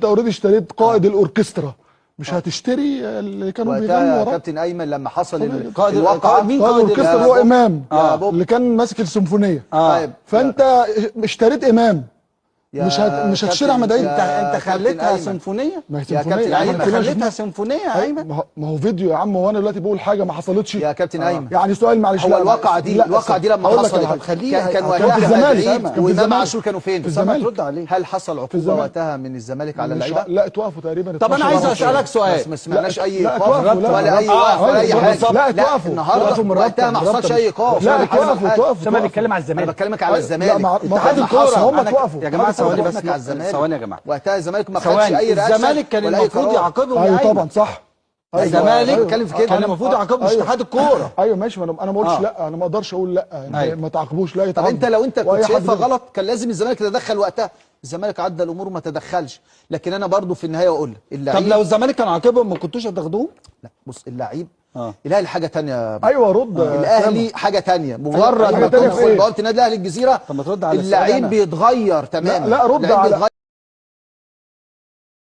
انت already اشتريت قائد الاوركسترا، مش هتشتري اللي كانوا وقتها بيغنوا يا وراه. كابتن ايمن لما حصل قائد الواقعة، مين؟ قائد قائد الاوركسترا اللي هو امام، يا بوب. اللي كان ماسك السيمفونية. طيب. فانت اشتريت امام، يا مش هتشتري كابتن- احمد عيد. يا انت كابتن خليتها أيمن. سيمفونية. ما هي يا سيمفونية كابتن يا عم، أيمن، كلنا خليتها شفناها. سيمفونية يا ايمن. ما هو فيديو يا عم، هو انا دلوقتي بقول حاجة ما حصلتش؟ يا كابتن ايمن، يعني سؤال معلش. هو لا، الواقعة دي، لا، الواقعة دي لما هقول لك حصلت على حاجة. كان كان وقتها في الزمالك، أحمد كان عيد في وامام الزمالك. عاشور كانوا فين؟ في الزمالك. ترد عليه. هل حصل عقوبه الزمالك. وقتها من الزمالك على مش اللعيبة؟ لا، اتوقفوا تقريبا. طب انا عايز 12. اسالك سؤال. بس ما سمعناش اي لا، ايقاف اتوقفوا، لا، ولا اي لا، وقف ولا اي حاجة. لا، اتوقفوا. النهارده اتوقفوا من الرابطة، وقتها ما من الرابطة. حصلش اي ايقاف. لا، ولا حصل اتوقفوا، حاجة. اتوقفوا. اسامة بيتكلم على انا الزمالك. بكلمك على الزمالك. لا، ما اتحاد اتحاد الكورة الكورة. هم اتوقفوا. يا جماعة ثواني بس، على الزمالك. ثواني يا جماعة، وقتها الزمالك ما خدش ثواني. اي reaction الزمالك كان ولا أي المفروض قرار. يعاقبهم يا ايوه ايمن. طبعا صح. أيوة. الزمالك أيوة. بتكلم في كده. كان المفروض يعاقبهم، مش أيوة. اتحاد الكورة. ايوه ماشي، ما انا ما قلتش لا، انا ما اقدرش اقول لا يعني. أيوة. ما تعاقبوش، لا طب يتعاقبوا. انت لو انت كنت وأي حد شايفها غيره. غلط كان لازم الزمالك يتدخل وقتها. الزمالك عدى الامور وما تدخلش، لكن انا برضو في النهاية اقول لك اللعيب. طب لو الزمالك كان عاقبهم ما كنتوش هتاخدوه؟ لا بص، اللعيب الاهلي حاجة تانية. ايوه رد. الاهلي حاجة تانية، مجرد حاجة ما تانية في تدخل إيه؟ بوابه النادي الاهلي الجزيرة طب ما ترد على السؤال اللعيب أنا. بيتغير تماما. لا، لا، رد اللعيب على بيتغير.